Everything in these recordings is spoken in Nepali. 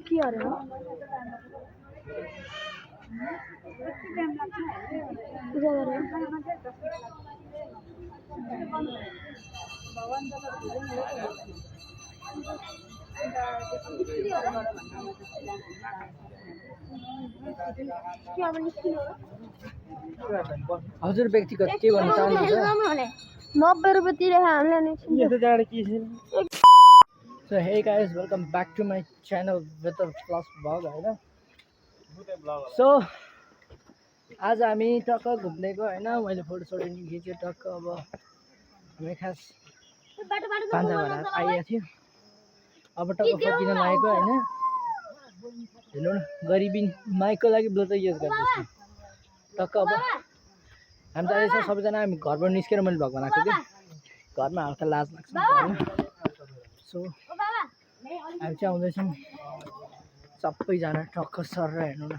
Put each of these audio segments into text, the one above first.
के अरे हजुर व्यक्तिगत के भन्न चाहनुहुन्छ 90 रुपैयाँ तिरे हामीले नि So hey guys, welcome back to my channel with a plus vlog हैन So आज हामी टक्क घुम्दै गयो हैन मैले फोटो सोटो नि खिचे टक्क अब हामी खास पान्जाबाट आइएको थियो अब टक्क फर्किन लागेको हैन हेर्नु न गरिबी माइकको लागि ब्लुटुथ युज गर्दैछु टक्क अब हामी त यसो सबैजना हामी घरबाट निस्केर मैले भग बनाएको थिएँ घरमा हल्का लाज लाग्छ हैन सो हामी चाहिँ आउँदैछौँ सबैजना टक्क सर हेर्नु न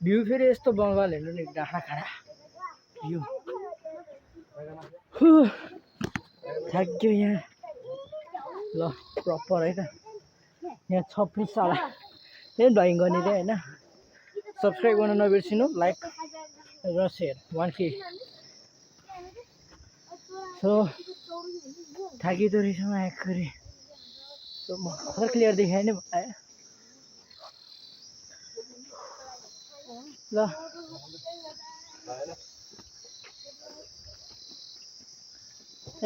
भ्यू फेरि यस्तो बङ्गाल हेर्नु नि डाँडा खाडा भ्यू थाक्यो यहाँ ल प्रपर है त यहाँ 26 साल यही ड्रइङ गर्ने रे हैन सब्सक्राइब गर्न नबिर्सिनु लाइक र सेयर 1K सो थाकिँदो रहेछ म आखिरी सो म क्लियर देखाएँ नि आयो ल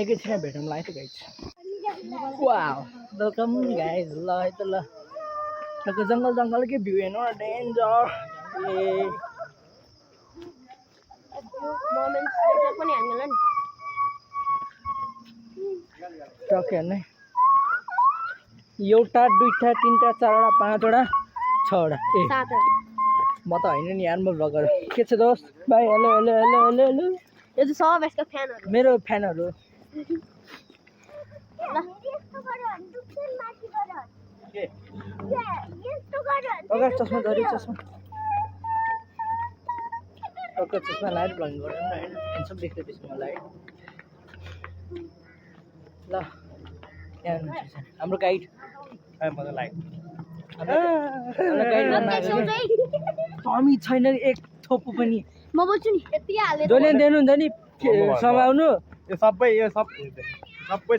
एकैछिन भेटौँला है त गाइज वाउ वेलकम गाइज ल है त ल टक्क जङ्गलकै भ्यू हेर्नु न डेन्जर ए टक्क हेर्ने एउटा दुईटा तिनटा चारवटा पाँचवटा छवटा ए म त होइन नि यार म भ्लगर के छ दोस्त bye hello hello hello hello hello यो चाहिँ सब यसको फ्यानहरु मेरो फ्यानहरु अगर चस्मा धरी चस्मा टक्क चस्मा लाएर भ्लगिङ गर्नु न हैन ह्यान्डसम देख्दैछ मलाई ल यहाँ हुनुहुन्छ हाम्रो गाइड हाम्रो गाइड कमी छैन एक थोपो पनि म बोल्छु नि यति हाले दोले दिनु हुन्छ नि समाउनु यो सबै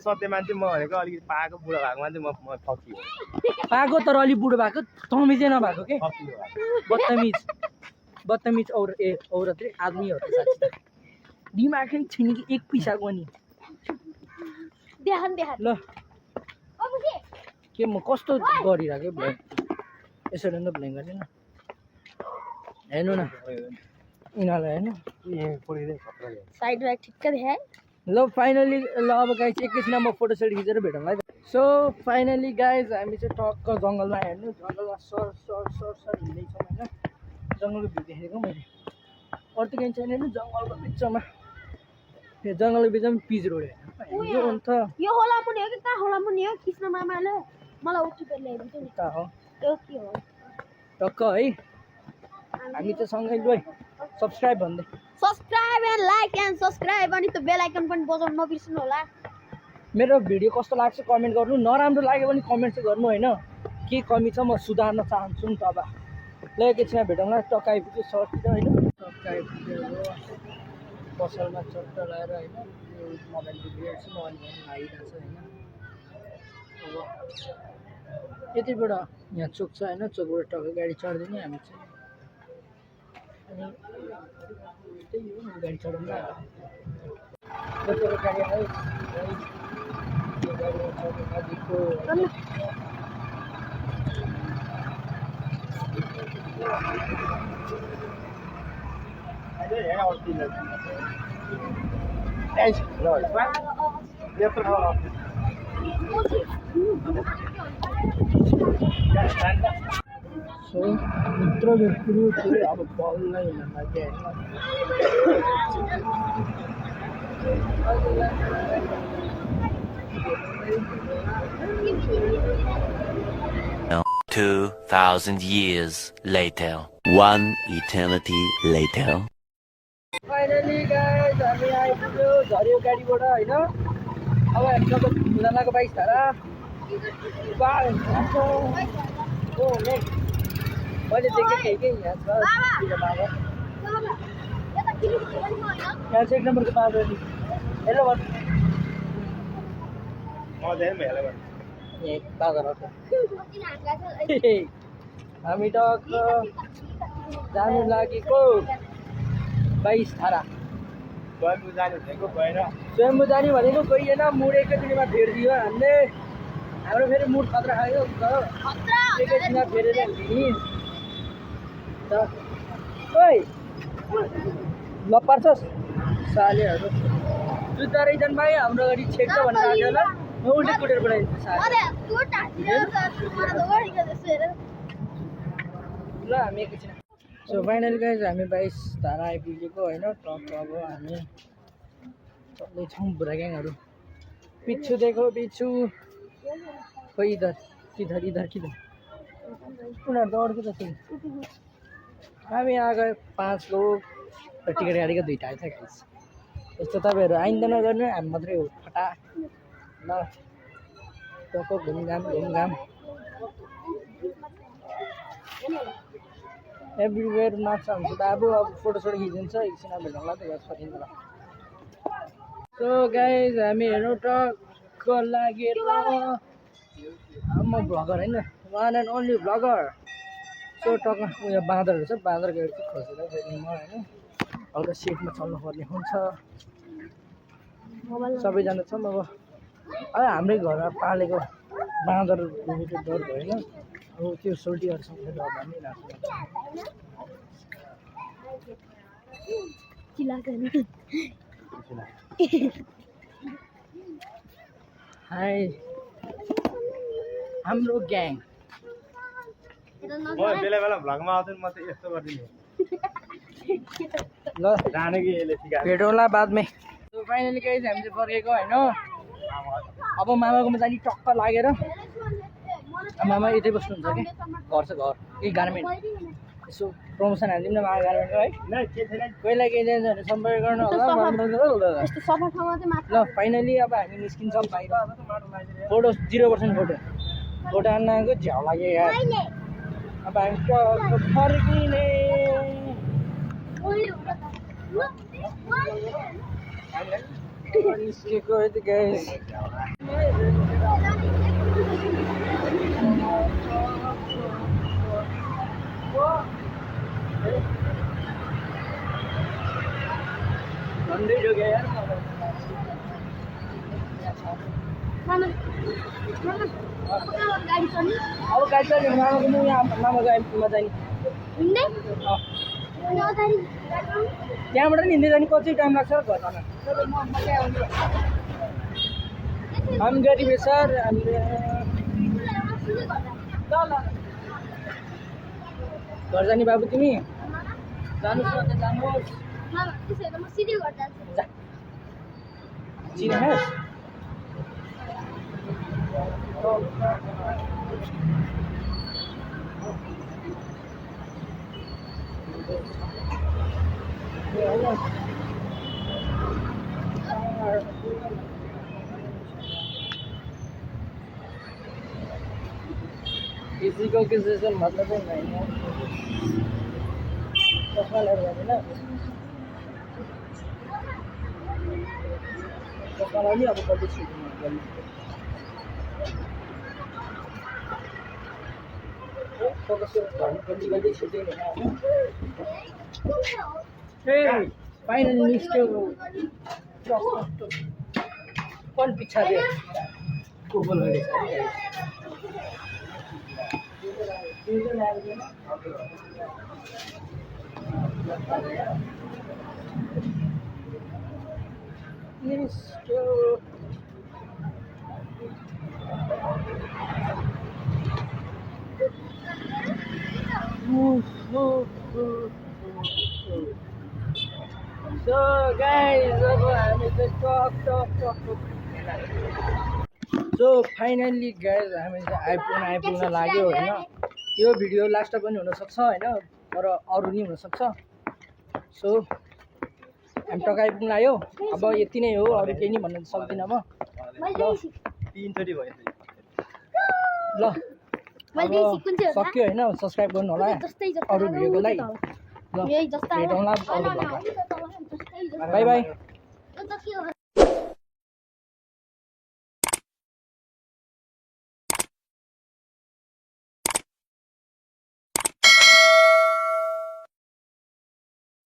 सत्य मान्छे म भनेको अलिकति पाएको बुढो भएको मान्छे म फकियो पाएको तर अलि बुढो भएको तमिजै नभएको के बदतमिज औरत रे आदमी हो त साथी दिमागै छैन कि एक पैसाको नि देखान ल के म कस्तो गरिरहेको भ्लग यसरी त भ्लगिङ गर्ने न हेर्नु न यिनीहरूलाई हेर्नु साइड राइट ठिक्क देखाए ल फाइनली ल अब गाइज एकैछिन म फोटो सोटो खिचेर भेटौँला है सो फाइनली गाइज हामी चाहिँ टक्क जङ्गलमा हेर्नु जङ्गलमा सर हिँड्दैछौँ होइन जङ्गलको भ्यू देखेको मैले अरू त केही छैन नि जङ्गलको बिचमा यो जङ्गलको बिचमा पिच रोड यो अन्त यो होला मुनि हो कि कहाँ होला मुनि हो कृष्ण मामाले मलाई उठ्छु ल्याइदिन्छ नि कहाँ हो यो के हो टक्क है हामी चाहिँ सँगै लु है सब्सक्राइब भन्दै subscribe and like and subscribe अनि त्यो बेल आइकन पनि बजाउनु नबिर्सनु होला मेरो भिडियो कस्तो लाग्छ कमेन्ट गर्नु नराम्रो लाग्यो भने कमेन्ट चाहिँ गर्नु होइन के कमी छ म सुधार्न चाहन्छु नि त अब ल एकैछिन भेटौँला टक्क आइपुग्यो सर्टतिर होइन टक्क आइपुग्यो पसलमा चट्ट लगाएर होइन यो मोबाइल भिडियोहरू चाहिँ म अहिले आइरहेको छ होइन अब यतिबाट यहाँ चोक छ होइन चोकबाट टक्क गाडी चढ्दैन हामी चाहिँ अनि त्यही हो गाडी चढाउनु गाडी आयो गाडी चढ्नु नजिकको सो मित्र व्यक्तिहरू चाहिँ अब बल्ल हिँड्न लाग्यो होइन 2,000 years later, 1 eternity later. Finally guys हामी आइपुग्यो झऱ्यो गाडीबाट होइन अब हामीसँग हुँदाको 22 धारा ओ नेक्स्ट मैले देखेँ थिएँ कि यहाँ छ बाबा यता किन पनि होइन यहाँ चाहिँ 1 नम्बरको बाबा नि हेलो भन् म चाहिँ हेला भन् ए बाबा रक किन हामीलाई हामी टक्क जानु लागेको 22 धारा गएको जाने भनेको भएन स्वयम्भू जाने भनेको गइएन मुड एकैचोटिमा फेरिदियो हामीले हाम्रो फेरि मुड खतरा खायो एकैछिनमा फेरेर हिँड्ने ओइ ल पर्छस् सालेहरू जुत्ता रहेछन् भाइ हाम्रो गाडी छेक्छ भनेर आएको होला म उल्टै कुटेर पठाइदिन्छु साले अरे तू टाढिएर मलाई त वरिको जस्तो हेर ल हामी एकैछिन सो फाइनली गाइज हामी 22 धारा आइपुगेको होइन टक्क अब हामी चल्दैछौँ बुढा ग्याङहरू पिच्छु देखो पिच्छु खोइ इधर किधर किधर उनीहरू त अड्को त थिएन हामी आएको 5 लोग र टिकट गाडीको 2टा आएछ गाइज यस्तो तपाईँहरू आइन्दा नगर्नु हामी मात्रै हो फटा ल टक्क घुमघाम एभ्रिवेयर नाच्छ हुन्छ बाबु अब फोटोसोटो खिचिन्छ एकछिन भेटौँला त्यो सकिन्छ ल सो गाइज हामी हेर्नु टक्क लागेर म भ्लगर होइन one and only vlogger so टक्क उयो बाँदरहरू छ बाँदरको हेर्छु खोजेर फेरि म होइन हल्का सेफमा चल्नुपर्ने हुन्छ सबैजना छौँ अब हाम्रै घरमा पालेको बाँदर देखेको डर भएन अब त्यो सोल्टीहरूसँग डर भन्ने लाग्छ हाई हाम्रो ग्याङ म बेला बेला भ्लगमा आउँथेँ म त यस्तो गरिदिने ल जाने कि यसले सिकाएको भेटौँला बादमै फाइनली गाइज हामी चाहिँ फर्केको होइन अब मामाकोमा जाने टक्क लागेर मामा यतै बस्नुहुन्छ कि घर छ घर यही गार्मेन्ट यसो प्रमोसन हालिदिउँ न मामा गार्मेन्टको है कोहीलाई केही चाहिन्छ भने सम्पर्क गर्नु होला यस्तो सफा ठाउँमा चाहिँ मात्र ल फाइनली अब हामी निस्किन्छौँ बाहिर फोटो 0% फोटो हान्न आएको झ्याउ लाग्यो यार अब हामी टक्क फर्किने निस्केको यति गाइस झन्डै डुग्यो यार गाडी चल्ने अब गाडी चल्यो मामाको म यहाँ मामाको गाडीमा जाने हिँड्दै त्यहाँबाट नि हिँड्दै जाने कति टाइम लाग्छ घर जान हामी गाडी बेसर हामीले घर जाने बाबु तिमी जानुहोस् न जानुहोस् म सिधै घर जान्छु चिने खास् किसी को किसी से मतलब ही नहीं है चश्मा लग रहा है ना चश्मा लगी अब कभी शूटिंग फोकस कभी कभी शूटिंग है फाइनली निस्क्यो कौन पीछा दे को बोल रहे So guys, अब हामी चाहिँ टक सो फाइनली गाइज हामी चाहिँ आइपुग्न लाग्यो होइन यो भिडियो लास्ट पनि हुनसक्छ होइन तर अरू नि हुनसक्छ सो हामी टक्क आइपुग्न आयो अब यति नै हो अरू केही नि भन्न सक्दिनँ म ल 3 चोटि भयो ल मैले अब सिकुन चाहिँ होला सक्यो होइन सब्सक्राइब गर्नु होला जस्तै जस्तै अरू भिडियोको लागि ल यही जस्ता भेटौँला अरू होइन, भ्लगमा। जस्तै जस्तै बाई बाई यो त के हो